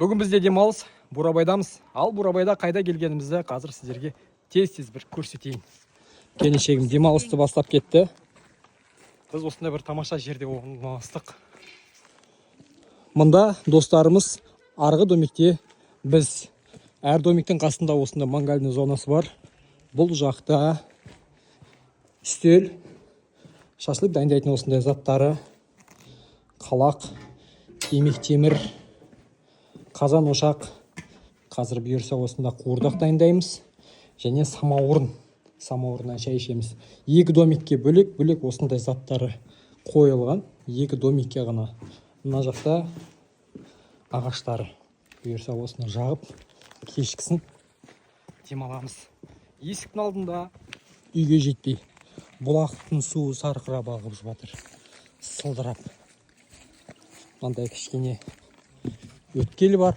Бүгін бізде демалыс, Бурабайдамыз. Ал Бурабайда қайда келгенімізді қазір сіздерге тез-тез бір көрсетейін. Келіншегім демалысты бастап кетті. Біз осындай бір тамаша жерде орналастық. Мында достарымыз, арғы домикте біз. Әр домиктің қасында осындай мангальный зонасы бар. Бұл жақта үстел, шашлык дайындайтын осындай заттары, қалақ, имек темір, қазан ошақ. Қазір бұйырса, осында қуырдақ дайындаймыз және самаурын, самаурыннан шай ішеміз. Екі домикке бөлек бөлек осындай заттары қойылған, екі домикке ғана. Мына жақта ағаштары. Бұйырса, осыны жағып, кешкісін демаламыз. Есіктің алдында, үйге жетпей, бұлақтың суы сарқырап ағып жатыр, сылдырап. Мынандай кішкене өткел бар.